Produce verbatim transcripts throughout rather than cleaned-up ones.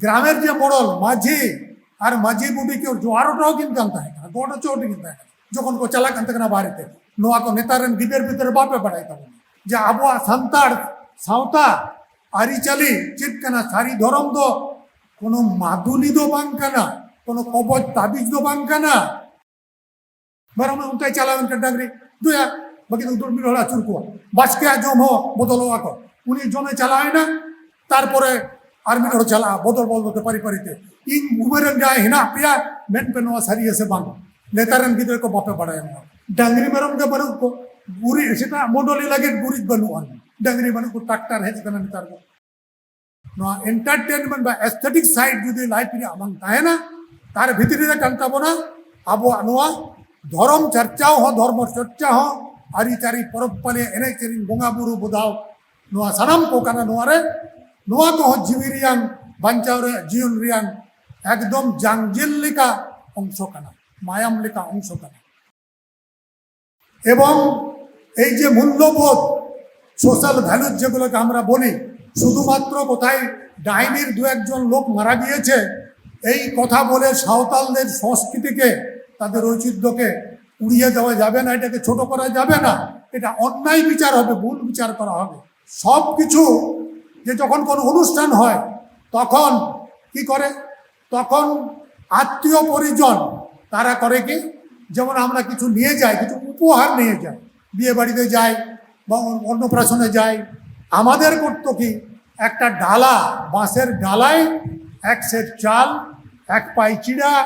ᱜᱨᱟᱢᱮᱨ ᱡᱮ ᱢᱚᱲᱚᱞ ᱢᱟᱹᱡᱷᱤ ᱟᱨ ᱢᱟᱹᱡᱷᱤ ᱵᱩᱰᱷᱤ ᱠᱮᱣ ᱡᱚᱦᱟᱨ ᱦᱚᱴᱚ ᱟᱹᱠᱤᱱ ᱠᱟᱱ ᱛᱟᱦᱮᱸ ᱠᱟᱱᱟ, ᱜᱚᱰ ᱦᱚᱪᱚ ᱟᱹᱠᱤᱱ ᱛᱟᱦᱮᱸ ᱠᱟᱱᱟ ᱡᱚᱠᱷᱚᱱ ᱠᱚ ᱪᱟᱞᱟᱜ ᱠᱟᱱ ᱛᱟᱦᱮᱸ ᱠᱟᱱᱟ ᱵᱟᱦᱨᱮ ᱛᱮ᱾ ᱱᱚᱣᱟ ᱠᱚ ᱱᱮᱛᱟᱨ ᱨᱮᱱ ᱜᱤᱫᱟᱹᱨ ᱯᱤᱫᱟᱹᱨ ᱵᱟᱯᱮ ᱵᱟᱲᱟᱭ ᱛᱟᱵᱚᱱᱟ ᱡᱮ ᱟᱵᱚᱣᱟᱜ ᱥᱟᱱᱛᱟᱲ ᱥᱟᱶᱛᱟ ᱟᱹᱨᱤᱪᱟᱹᱞᱤ ᱪᱮᱫ ᱠᱟᱱᱟ᱾ ᱥᱟᱹᱨᱤ ᱫᱷᱚᱨᱚᱢ ᱫᱚ ᱠᱳᱱᱳ ᱢᱟᱫᱩᱞᱤ ᱫᱚ ᱵᱟᱝ ᱠᱟᱱᱟ, ᱠᱳᱱᱳ ᱠᱚᱵᱚᱪ ᱛᱟᱵᱤᱡ ᱫᱚ ᱵᱟᱝ ᱠᱟᱱᱟ᱾ ᱵᱟᱨᱚᱢ ᱚᱱᱛᱮ ᱪᱟᱞᱟᱣ ᱮᱱ ᱠᱷᱟᱱ ᱰᱟᱝᱨᱤ ᱫᱩᱭᱟ, ᱵᱟᱹᱠᱤ ᱫᱚ ᱩᱛᱩᱨ ᱢᱤᱫ ᱦᱚᱲ ᱟᱹᱪᱩᱨ ᱠᱚᱣᱟ᱾ ᱵᱟᱥᱠᱮᱭᱟᱜ ᱡᱚᱢ ᱦᱚᱸ ᱵᱚᱫᱚᱞᱚᱜᱼᱟ ᱠᱚ᱾ ᱩᱱᱤ ᱡᱚᱢᱮ ᱪᱟᱞᱟᱣ ᱮᱱᱟ, ᱛᱟᱨᱯᱚᱨᱮ ᱟᱨ ᱢᱤᱫ ᱦᱚᱲ ᱪᱟᱞᱟᱜᱼᱟ ᱵᱚᱫᱚᱞ ᱵᱚᱫᱚᱞ ᱛᱮ ᱯᱟᱹᱨᱤ ᱯᱟᱹᱨᱤ ᱛᱮ᱾ ᱤᱧ ᱩᱢᱮᱨ ᱨᱮᱱ ᱡᱟᱦᱟᱸᱭ ᱦᱮᱱᱟᱜ ᱯᱮᱭᱟ, ᱢᱮᱱ ᱯᱮ ᱱᱚᱣᱟ ᱥᱟᱹᱨᱤᱭᱟ ᱥᱮ ᱵᱟᱝ᱾ ᱱᱮᱛᱟᱨ ᱨᱮᱱ ᱜᱤᱫᱽᱨᱟᱹ ᱠᱚ ᱵᱟᱯᱮ ᱵᱟᱲᱟᱭᱟ ᱱᱚᱣᱟ᱾ ᱰᱟᱝᱨᱤ ᱢᱮᱨᱚᱢ ᱜᱮ ᱵᱟᱹᱱᱩᱜ ᱠᱚ, ᱜᱩᱨᱤᱡ ᱥᱮᱛᱟᱜ ᱢᱚᱰᱚᱞᱤ ᱞᱟᱹᱜᱤᱫ ᱜᱩᱨᱤᱡ ᱵᱟᱹᱱᱩᱜᱼᱟ᱾ ᱰᱟᱝᱨᱤ ᱵᱟᱹᱱᱩᱜ ᱠᱚ, ᱴᱨᱟᱠᱴᱟᱨ ᱦᱮᱡ ᱟᱠᱟᱱᱟ ᱱᱮᱛᱟᱨ ᱫᱚ᱾ ᱱᱚᱣᱟ ᱮᱱᱴᱟᱨᱴᱮᱱᱢᱮᱱᱴ ᱵᱟ ᱮᱥᱛᱷᱮᱴᱤᱠ ᱥᱟᱭᱤᱰ ᱡᱩᱫᱤ ᱞᱟᱭᱤᱯᱷ ᱨᱮᱭᱟᱜ ᱵᱟᱝ ᱛᱟᱦᱮᱱᱟ, ᱛᱟᱨ ᱵᱷᱤᱛᱨᱤ ᱨᱮ ᱠᱟᱱ ᱛᱟᱵᱚᱱᱟ ᱟᱵᱚᱣᱟᱜ ᱱᱚᱣᱟ ᱫᱷᱚᱨᱚᱢ ᱪᱟᱨᱪᱟᱣ ᱦᱚᱸ, ᱫᱷᱚᱨᱢᱚ ᱪᱚᱨᱪᱟ ᱦᱚᱸ, ᱟᱹᱨᱤᱪᱟᱹᱞᱤ, ᱯᱚᱨᱚᱵᱽ ᱯᱟᱹᱞᱤ, ᱮᱱᱮᱡ ᱥᱮᱨᱮᱧ, ᱵᱚᱸᱜᱟ ᱵᱩᱨᱩ ᱵᱚᱫᱟᱣ, ᱱᱚᱣᱟ ᱥᱟᱱᱟᱢ ᱠᱚ ᱠᱟᱱᱟ᱾ ᱱᱚᱣᱟ ᱨᱮ, ᱱᱚᱣᱟ ᱠᱚᱦᱚᱸ ᱡᱤᱣᱤ ᱨᱮᱭᱟᱝ, ᱵᱟᱧᱪᱟᱣ ᱨᱮᱭᱟᱜ, ᱡᱤᱭᱚᱱ ᱨᱮᱭᱟᱝ ᱮᱠᱫᱚᱢ ᱡᱟᱝᱡᱮᱞ ᱞᱮᱠᱟ ᱚᱝᱥᱚ ᱠᱟᱱᱟ, ᱢᱟᱭᱟᱢ ᱞᱮᱠᱟ ᱚᱝᱥᱚ ᱠᱟᱱᱟ᱾ এবং এই যে মূল্যবোধ, সোশ্যাল ভ্যালুজ যেগুলোকে আমরা বলি, শুধুমাত্র কোথায় ডাইনির দু একজন লোক মারা গিয়েছে এই কথা বলে সাঁওতালদের সংস্কৃতিকে, তাদের ঐতিহ্যকে উড়িয়ে দেওয়া যাবে না, এটাকে ছোট করা যাবে না। এটা অন্যায় বিচার হবে, ভুল বিচার করা হবে। সব কিছু, যে যখন কোনো অনুষ্ঠান হয়, তখন কি করে? তখন আত্মীয় পরিজন তারা করে কি, যেমন আমরা কিছু নিয়ে যাই, কিছু উপহার নিয়ে যাই, বিয়ে বাড়িতে যাই বা অন- অন্নপ্রাশনে যাই, আমাদের করতো কি, একটা ডালা, বাঁশের ডালায় এক সের চাল, এক পাই চিড়া,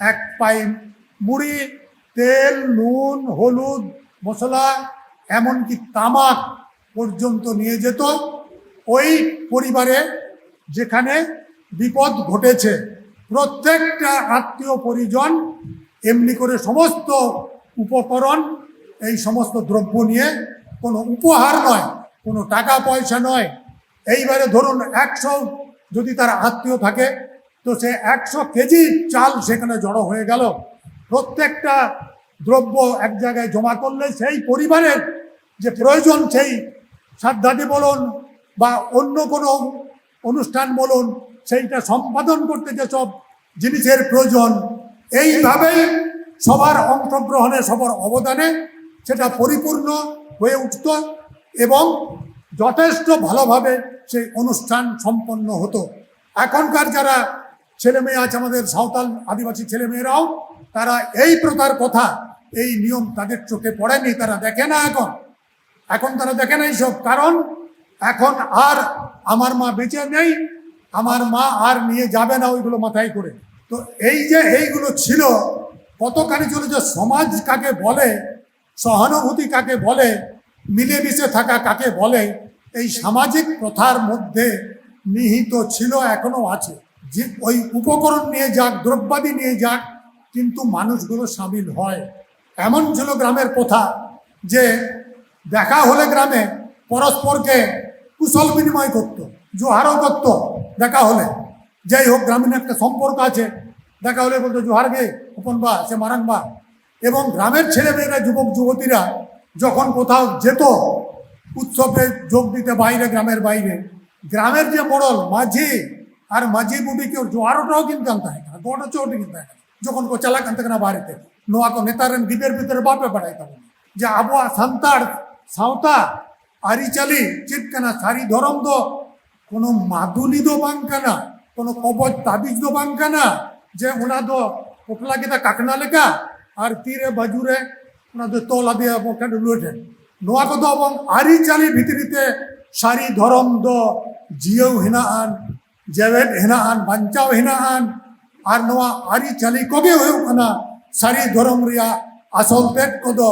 এক পাই মুড়ি, তেল, নুন, হলুদ, মশলা, এমনকি তামাক পর্যন্ত নিয়ে যেত ওই পরিবারে, যেখানে বিপদ ঘটেছে। প্রত্যেকটা আত্মীয় পরিজন এমনি করে সমস্ত উপকরণ, এই সমস্ত দ্রব্য নিয়ে, কোনো উপহার নয়, কোনো টাকা পয়সা নয়, এইবারে ধরুন একশো যদি তার আত্মীয় থাকে, তো সে একশো কেজি চাল সেখানে জড়ো হয়ে গেল। প্রত্যেকটা দ্রব্য এক জায়গায় জমা করলে সেই পরিবারের যে প্রয়োজন, সেই শ্রাদ্ধাদি বলুন বা অন্য কোনো অনুষ্ঠান বলুন, সেইটা সম্পাদন করতে যেসব জিনিসের প্রয়োজন, এইভাবেই সবার অংশগ্রহণে, সবার অবদানে সেটা পরিপূর্ণ হয়ে উঠত এবং যথেষ্ট ভালোভাবে সেই অনুষ্ঠান সম্পন্ন হতো। এখনকার যারা ছেলে মেয়ে আছে, আমাদের সাঁওতাল আদিবাসী ছেলে মেয়েরাও, তারা এই প্রথার কথা, এই নিয়ম তাদের চোখে পড়েনি, তারা দেখে না এখন। এখন তারা দেখে না এইসব, কারণ এখন আর আমার মা বেঁচে নেই, আমার মা আর নিয়ে যাবে না ওইগুলো মাথায় করে। তো এই যে এইগুলো ছিল, কতখানি ছিল যে সমাজ কাকে বলে, সহানুভূতি কাকে বলে, মিলেমিশে থাকা কাকে বলে, এই সামাজিক প্রথার মধ্যে নিহিত ছিল, এখনো আছে। যে ওই উপকরণ নিয়ে যাক, দ্রব্যাদি নিয়ে যাক, কিন্তু মানুষগুলো সামিল হয়। এমন ছিল গ্রামের প্রথা যে দেখা হলে গ্রামে পরস্পরকে কুশল বিনিময় করত, জোহারও করত। দেখা হলে, যাই হোক, গ্রামীণ একটা সম্পর্ক আছে, দেখা হলে বলতো, "জোহার গে হপন বা, সে মারাং বা।" এবং গ্রামের ছেলেমেয়েরা, যুবক যুবতীরা যখন কোথাও যেত, উৎসবে যোগ দিতে বাইরে, গ্রামের বাইরে, গ্রামের যে মোড়ল, মাঝি আর মাঝি বুড়িকে জোহারটাও কিন্তু আনতে হয় না, গড় চোট কিন্তু হয় না। যখন কো চালাক আনতে না বাড়িতে, নোয়া কো নেতারেন গিদের ভিতরে বাপে বাড়াই ᱛᱟᱵᱚᱱᱟ ᱡᱮ ᱟᱵᱚᱣᱟᱜ ᱥᱟᱱᱛᱟᱲ ᱥᱟᱶᱛᱟ ᱟᱹᱨᱤᱪᱟᱹᱞᱤ ᱪᱮᱫ ᱠᱟᱱᱟ, ᱥᱟᱹᱨᱤ ᱫᱷᱚᱨᱚᱢ ᱫᱚ ᱠᱳᱱᱳ ᱢᱟᱫᱩᱞᱤ ᱫᱚ ᱵᱟᱝ ᱠᱟᱱᱟ, ᱠᱳᱱᱳ ᱠᱚᱵᱚᱡ ᱛᱟᱵᱤᱡ ᱫᱚ ᱵᱟᱝ ᱠᱟᱱᱟ ᱡᱮ ᱚᱱᱟ ᱫᱚ ᱯᱚᱴᱞᱟ ᱠᱮᱫᱟ ᱠᱟᱠᱱᱟ ᱞᱮᱠᱟ ᱟᱨ ᱛᱤᱨᱮ ᱵᱟᱹᱡᱩᱨᱮ ᱚᱱᱟ ᱫᱚ ᱛᱚᱞ ᱟᱫᱮᱭᱟ ᱵᱚᱱ ᱠᱷᱟᱱ ᱰᱩᱞᱩᱣᱟᱹ ᱴᱷᱮᱱ᱾ ᱱᱚᱣᱟ ᱠᱚᱫᱚ ᱟᱵᱚ ᱟᱹᱨᱤᱪᱟᱹᱞᱤ ᱵᱷᱤᱛᱨᱤ ᱛᱮ ᱥᱟᱹᱨᱤ ᱫᱷᱚᱨᱚᱢ ᱫᱚ ᱡᱤᱭᱟᱹᱣ ᱦᱮᱱᱟᱜᱼᱟ, ᱡᱮᱣᱮᱫ ᱦᱮᱱᱟᱜᱼᱟ, ᱵᱟᱧᱪᱟᱣ ᱦᱮᱱᱟᱜᱼᱟ᱾ ᱟᱨ ᱱᱚᱣᱟ ᱟᱹᱨᱤᱪᱟᱹᱞᱤ ᱠᱚᱜᱮ ᱦᱩᱭᱩᱜ ᱠᱟᱱᱟ ᱥᱟᱹᱨᱤ ᱫᱷᱚᱨᱚᱢ ᱨᱮᱭᱟᱜ ᱟᱥᱚᱞ ᱛᱮᱫ ᱠᱚᱫᱚ,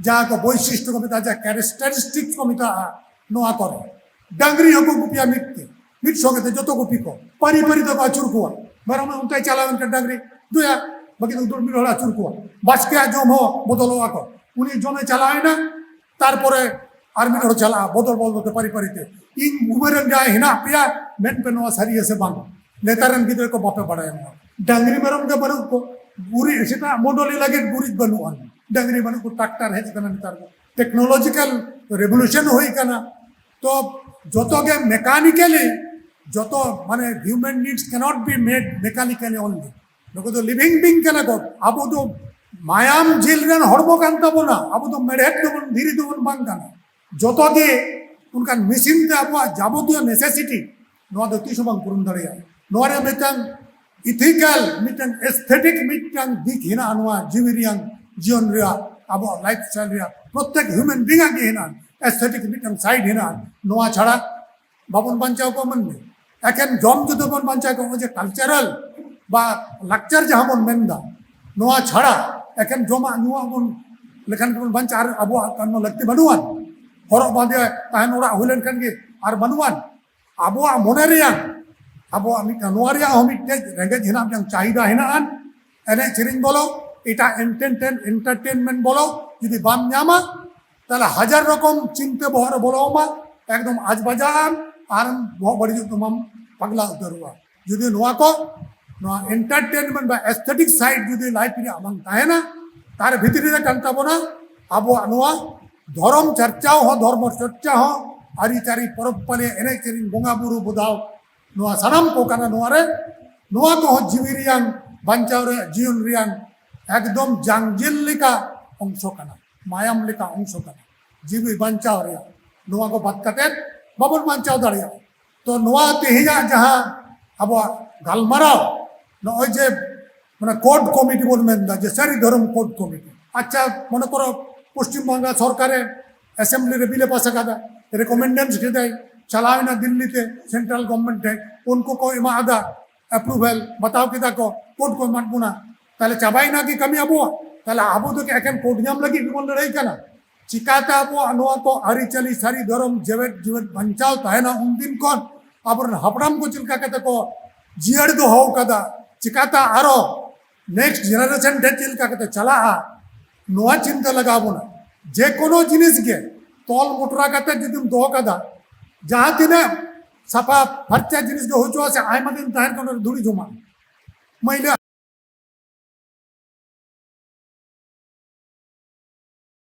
ᱡᱟᱦᱟᱸ ᱠᱚ ᱵᱳᱭᱥᱤᱥᱴᱚ ᱠᱚ ᱢᱮᱛᱟᱜᱼᱟ, ᱡᱟᱦᱟᱸ ᱠᱮᱨᱮᱠᱴᱟᱨᱤᱥᱴᱤᱠ ᱠᱚ ᱢᱮᱛᱟᱜᱼᱟ᱾ ᱱᱚᱣᱟ ᱠᱚᱨᱮ ᱰᱟᱝᱨᱤ ᱦᱚᱸᱠᱚ ᱜᱩᱯᱤᱭᱟ ᱢᱤᱫ ᱛᱮ, ᱢᱤᱫ ᱥᱚᱸᱜᱮ ᱛᱮ ᱡᱚᱛᱚ ᱜᱩᱯᱤ ᱠᱚ ᱯᱟᱹᱨᱤ ᱯᱟᱹᱨᱤ ᱛᱮᱠᱚ ᱟᱹᱪᱩᱨ ᱠᱚᱣᱟ᱾ ᱢᱮᱨᱚᱢ ᱚᱱᱛᱮ ᱪᱟᱞᱟᱣ ᱮᱱ ᱠᱷᱟᱱ ᱰᱟᱝᱨᱤ ᱫᱩᱭᱟ, ᱵᱟᱹᱠᱤᱱ ᱩᱫᱩᱲ ᱢᱤᱫ ᱦᱚᱲ ᱟᱹᱪᱩᱨ ᱠᱚᱣᱟ᱾ ᱵᱟᱥᱠᱮᱭᱟᱜ ᱡᱚᱢ ᱦᱚᱸ ᱵᱚᱫᱚᱞᱚᱜᱼᱟ ᱠᱚ᱾ ᱩᱱᱤ ᱡᱚᱢᱮ ᱪᱟᱞᱟᱣ ᱮᱱᱟ, ᱛᱟᱨᱯᱚᱨᱮ ᱟᱨ ᱢᱤᱫ ᱦᱚᱲ ᱪᱟᱞᱟᱜᱼᱟ, ᱵᱚᱫᱚᱞ ᱵᱚᱫᱚᱞ ᱛᱮ ᱯᱟᱹᱨᱤ ᱯᱟᱹᱨᱤ ᱛᱮ᱾ ᱤᱧ ᱩᱢᱮᱨ ᱨᱮᱱ ᱡᱟᱦᱟᱸᱭ ᱦᱮᱱᱟᱜ ᱯᱮᱭᱟ, ᱢᱮᱱ ᱯᱮ ᱱᱚᱣᱟ ᱥᱟᱹᱨᱤᱭᱟ ᱥᱮ ᱵᱟᱝ᱾ ᱱᱮᱛᱟᱨ ᱨᱮᱱ ᱜᱤᱫᱽᱨᱟᱹ ᱠᱚ ᱵᱟᱯᱮ ᱵᱟᱲᱟᱭᱟ ᱱᱚᱣᱟ᱾ ᱰᱟᱝᱨᱤ ᱢᱮᱨᱚᱢ ᱜᱮ ᱵᱟᱹᱱᱩᱜ ᱠᱚ, ᱜᱩᱨᱤᱡ ᱥᱮᱛᱟᱜ ᱢᱩᱰᱚᱞᱤ ᱞᱟᱹᱜᱤᱫ ᱜᱩᱨᱤᱡ ᱵᱟᱹᱱᱩᱜᱼᱟ᱾ ᱰᱟᱝᱨᱤ ᱵᱟᱹᱱᱩᱜ ᱠᱚ, ᱴᱨᱟᱠᱴᱟᱨ ᱦᱮᱡ ᱟᱠᱟᱱᱟ ᱱᱮᱛᱟᱨ ᱫᱚ, ᱴᱮᱠᱱᱳᱞᱚᱡᱤᱠᱟᱞ ᱨᱮᱵᱷᱚᱞᱩᱥᱚᱱ ᱦᱩᱭ ᱟᱠᱟᱱᱟ᱾ ᱛᱚ ᱡᱚᱛᱚ ᱜᱮ ᱢᱮᱠᱟᱱᱤᱠᱟᱞᱤ ᱡᱚᱛᱚ ᱢᱟᱱᱮ human needs cannot be made mechanically only. ᱱᱩᱠᱩ ᱫᱚ living being ᱠᱟᱱᱟ ᱠᱚ᱾ ᱟᱵᱚ ᱫᱚ ᱢᱟᱭᱟᱢ ᱡᱤᱞ ᱨᱮᱱ ᱦᱚᱲᱢᱚ ᱠᱟᱱ ᱛᱟᱵᱚᱱᱟ᱾ ᱟᱵᱚ ᱫᱚ ᱢᱮᱲᱦᱮᱫ ᱫᱚᱵᱚᱱ, ᱫᱷᱤᱨᱤ ᱫᱚᱵᱚᱱ ᱵᱟᱝ ᱠᱟᱱᱟ᱾ ᱡᱚᱛᱚ ᱜᱮ ᱚᱱᱠᱟᱱ ᱢᱮᱥᱤᱱ ᱛᱮ ᱟᱵᱚᱣᱟᱜ ᱡᱟᱵᱚᱛᱤᱭᱚ necessity ᱱᱚᱣᱟ ᱫᱚ ᱛᱤᱥ ᱦᱚᱸ ᱵᱟᱝ ᱯᱩᱨᱩᱱ ᱫᱟᱲᱮᱭᱟᱜᱼᱟ᱾ ᱱᱚᱣᱟ ᱨᱮ ᱢᱤᱫᱴᱟᱝ ethical, ᱢᱤᱫᱴᱟᱝ aesthetic, ᱢᱤᱫᱴᱟᱝ ᱫᱤᱠ ᱦᱮᱱᱟᱜᱼᱟ ᱱᱚᱣᱟ ᱡᱤᱣᱤ ᱨᱮᱭᱟᱜ, ᱡᱤᱭᱚᱱ ᱨᱮᱭᱟᱜ, ᱟᱵᱚᱣᱟᱜ lifestyle ᱨᱮᱭᱟᱜ᱾ ᱯᱨᱚᱛᱮᱠ human being ᱟᱜ ᱜᱮ ᱦᱮᱱᱟᱜᱼᱟ aesthetic ᱢᱤᱫᱴᱟᱝ side ᱦᱮᱱᱟᱜᱼᱟ᱾ ᱱᱚᱣᱟ ᱪᱷᱟᱲᱟ ᱵᱟᱵᱚᱱ ᱵᱟᱧᱪᱟᱣ ᱠᱚᱜᱼᱟ ᱢᱟᱹᱱᱢᱤ᱾ ᱮᱠᱮᱱ ᱡᱚᱢ ᱡᱩᱫᱤ ᱵᱚᱱ ᱵᱟᱧᱪᱟᱣ ᱠᱚᱜᱼᱟ, ᱡᱮ cultural ᱵᱟ ᱞᱟᱠᱪᱟᱨ ᱡᱟᱦᱟᱸ ᱵᱚᱱ ᱢᱮᱱᱫᱟ, ᱱᱚᱣᱟ ᱪᱷᱟᱲᱟ ᱮᱠᱮᱱ ᱡᱚᱢᱟᱜ ᱧᱩᱣᱟᱜ ᱵᱚᱱ ᱞᱮᱠᱷᱟᱱ ᱜᱮᱵᱚᱱ ᱵᱟᱧᱪᱟᱣ, ᱟᱨ ᱟᱵᱚᱣᱟᱜ ᱠᱳᱱᱳ ᱞᱟᱹᱠᱛᱤ ᱵᱟᱹᱱᱩᱜᱼᱟ᱾ ᱦᱚᱨᱚᱜ ᱵᱟᱸᱫᱮ ᱛᱟᱦᱮᱱ ᱚᱲᱟᱜ ᱦᱩᱭ ᱞᱮᱱᱠᱷᱟᱱ ᱜᱮ ᱟᱨ ᱵᱟᱹᱱᱩᱜᱼᱟ᱾ ᱟᱵᱚᱣᱟᱜ ᱢᱚᱱᱮ ᱨᱮᱭᱟᱜ, ᱟᱵᱚᱣᱟᱜ ᱢᱤᱫᱴᱟᱝ, ᱱᱚᱣᱟ ᱨᱮᱭᱟᱜ ᱦᱚᱸ ᱢᱤᱫᱴᱮᱡ ᱨᱮᱸᱜᱮᱡ ᱦᱮᱱᱟᱜ, ᱢᱤᱫᱴᱟᱝ ᱪᱟᱦᱤᱫᱟ ᱦᱮᱱᱟᱜᱼᱟ᱾ ᱮᱱᱮᱡ ᱥᱮᱨᱮᱧ ᱵᱚᱞᱚ, ᱮᱴᱟᱜ entertain-, entertainment ᱵᱚᱞᱚ, ᱡᱩᱫᱤ ᱵᱟᱢ ᱧᱟᱢᱟ, ᱛᱟᱦᱞᱮ ᱦᱟᱡᱟᱨ ᱨᱚᱠᱚᱢ ᱪᱤᱱᱛᱟᱹ ᱵᱚᱦᱚᱜ ᱨᱮ ᱵᱚᱞᱚ ᱟᱢᱟ, ᱮᱠᱫᱚᱢ ᱟᱡᱽ ᱵᱟᱡᱟᱜ ᱟᱢ, ᱟᱨ ᱵᱚᱦᱚᱜ ᱵᱟᱹᱲᱤᱡᱚᱜ ᱛᱟᱢᱟᱢ, ᱯᱟᱜᱽᱞᱟ ᱩᱛᱟᱹᱨᱚᱜᱼᱟ᱾ ᱡᱩᱫᱤ ᱱᱚᱣᱟ ᱠᱚ, ᱱᱚᱣᱟ entertainment ᱵᱟ aesthetic side ᱡᱩᱫᱤ life ᱨᱮᱭᱟᱜ ᱵᱟᱝ ᱛᱟᱦᱮᱱᱟ, ᱛᱟᱨ ᱵᱷᱤᱛᱨᱤ ᱨᱮ ᱠᱟᱱ ᱛᱟᱵᱚᱱᱟ ᱟᱵᱚᱣᱟᱜ ᱱᱚᱣᱟ ᱫᱷᱚᱨᱚᱢ ᱪᱟᱨᱪᱟᱣ ᱦᱚᱸ, ᱫᱷᱚᱨᱢᱚ ᱪᱚᱨᱪᱟ ᱦᱚᱸ, ᱟᱹᱨᱤᱪᱟᱹᱞᱤ, ᱯᱚᱨᱚᱵᱽ ᱯᱟᱹᱞᱤ, ᱮᱱᱮᱡ ᱥᱮᱨᱮᱧ, ᱵᱚᱸᱜᱟ ᱵᱩᱨᱩ ᱵᱚᱫᱟᱣ, ᱱᱚᱣᱟ ᱥᱟᱱᱟᱢ ᱠᱚ ᱠᱟᱱᱟ᱾ ᱱᱚᱣᱟ ᱨᱮ, ᱱᱚᱣᱟ ᱠᱚᱦᱚᱸ ᱡᱤᱣᱤ ᱨᱮᱭᱟᱝ, ᱵᱟᱧᱪᱟᱣ ᱨᱮᱭᱟᱜ, ᱡᱤᱭᱚᱱ ᱨᱮᱭᱟᱝ ᱮᱠᱫᱚᱢ ᱡᱟᱝᱡᱮᱞ ᱞᱮᱠᱟ ᱚᱝᱥᱚ ᱠᱟᱱᱟ, ᱢᱟᱭᱟᱢ ᱞᱮᱠᱟ ᱚᱝᱥᱚ ᱠᱟᱱᱟ ᱡᱤᱣᱤ ᱵᱟᱧᱪᱟᱣ ᱨᱮᱭᱟᱜ᱾ ᱱᱚᱣᱟ ᱠᱚ ᱵᱟᱫ ᱠᱟᱛᱮ ᱵᱟᱵᱚᱱ ᱵᱟᱧᱪᱟᱣ ᱫᱟᱲᱮᱭᱟᱜᱼᱟ᱾ ᱛᱚ ᱱᱚᱣᱟ ᱛᱮᱦᱮᱧᱟᱜ ᱡᱟᱦᱟᱸ ᱟᱵᱚᱣᱟᱜ ᱜᱟᱞᱢᱟᱨᱟᱣ, ᱱᱚᱜᱼᱚᱭ ᱡᱮ ᱢᱟᱱᱮ code committee ᱵᱚᱱ ᱢᱮᱱᱫᱟ, ᱡᱮ ᱥᱟᱹᱨᱤ ᱫᱷᱚᱨᱚᱢ code committee, ᱟᱪᱪᱷᱟ, ᱢᱚᱱᱮ ᱠᱚᱨᱚ ᱯᱚᱥᱪᱤᱢ ᱵᱟᱝᱜᱟᱞ ᱥᱚᱨᱠᱟᱨᱮ assembly ᱨᱮ ᱵᱤᱞ ᱮ ᱯᱟᱥ ᱟᱠᱟᱫᱟ, recommendation ᱠᱮᱫᱟᱭ, ᱪᱟᱞᱟᱣ ᱮᱱᱟ ᱫᱤᱞᱞᱤ ᱛᱮ central government ᱴᱷᱮᱱ, ᱩᱱᱠᱩ ᱠᱚ ᱮᱢᱟ ᱟᱫᱟ approval, ᱵᱟᱛᱟᱣ ᱠᱮᱫᱟ ᱠᱚ, code ᱠᱚ ᱮᱢᱟᱫ ᱵᱚᱱᱟ᱾ ᱛᱟᱦᱞᱮ ᱪᱟᱵᱟᱭᱮᱱᱟ ᱠᱤ ᱠᱟᱹᱢᱤ ᱟᱵᱚᱣᱟᱜ? ᱛᱟᱦᱞᱮ ᱟᱵᱚ ᱫᱚ ᱮᱠᱮᱱ code ᱧᱟᱢ ᱞᱟᱹᱜᱤᱫ ᱜᱮᱵᱚᱱ ᱞᱟᱹᱲᱦᱟᱹᱭ ᱠᱟᱱᱟ? ᱪᱤᱠᱟᱛᱮ ᱟᱵᱚᱣᱟᱜ ᱱᱚᱣᱟ ᱠᱚ ᱟᱹᱨᱤᱪᱟᱹᱞᱤ, ᱥᱟᱹᱨᱤ ᱫᱷᱚᱨᱚᱢ ᱡᱮᱣᱮᱫ ᱡᱤᱣᱮᱫ ᱵᱟᱧᱪᱟᱣ ᱛᱟᱦᱮᱱᱟ ᱩᱱᱫᱤᱱ ᱠᱷᱚᱱ? ᱟᱵᱚᱨᱮᱱ ᱦᱟᱯᱲᱟᱢ ᱠᱚ ᱪᱮᱫ ᱞᱮᱠᱟ ᱠᱟᱛᱮ ᱠᱚ ᱡᱤᱭᱟᱹᱲ ᱫᱚᱦᱚ ᱟᱠᱟᱫᱟ, ᱪᱤᱠᱟᱛᱮ ᱟᱨᱚ next generation ᱴᱷᱮᱱ ᱪᱮᱫ ᱞᱮᱠᱟ ᱠᱟᱛᱮ ᱪᱟᱞᱟᱜᱼᱟ, ᱱᱚᱣᱟ ᱪᱤᱱᱛᱟᱹ ᱞᱟᱜᱟᱣ ᱵᱚᱱᱟ᱾ ᱡᱮ ᱠᱳᱱᱳ ᱡᱤᱱᱤᱥ ᱜᱮ ᱛᱚᱞ ᱢᱚᱴᱨᱟ ᱠᱟᱛᱮ ᱡᱩᱫᱤᱢ ᱫᱚᱦᱚ ᱠᱟᱫᱟ, ᱡᱟᱦᱟᱸ ᱛᱤᱱᱟᱹᱜ ᱥᱟᱯᱷᱟ ᱯᱷᱟᱨᱪᱟ ᱡᱤᱱᱤᱥ ᱜᱮ ᱦᱩᱭ ᱦᱚᱪᱚᱣᱟᱜ ᱥᱮ, ᱟᱭᱢᱟ ᱫᱤᱱ ᱛᱟᱦᱮᱱ ᱠᱷᱟᱱ ᱚᱸᱰᱮ ᱫᱷᱩᱲᱤ ᱡᱚᱢᱟ, ᱢᱟᱹᱭᱞᱟᱹ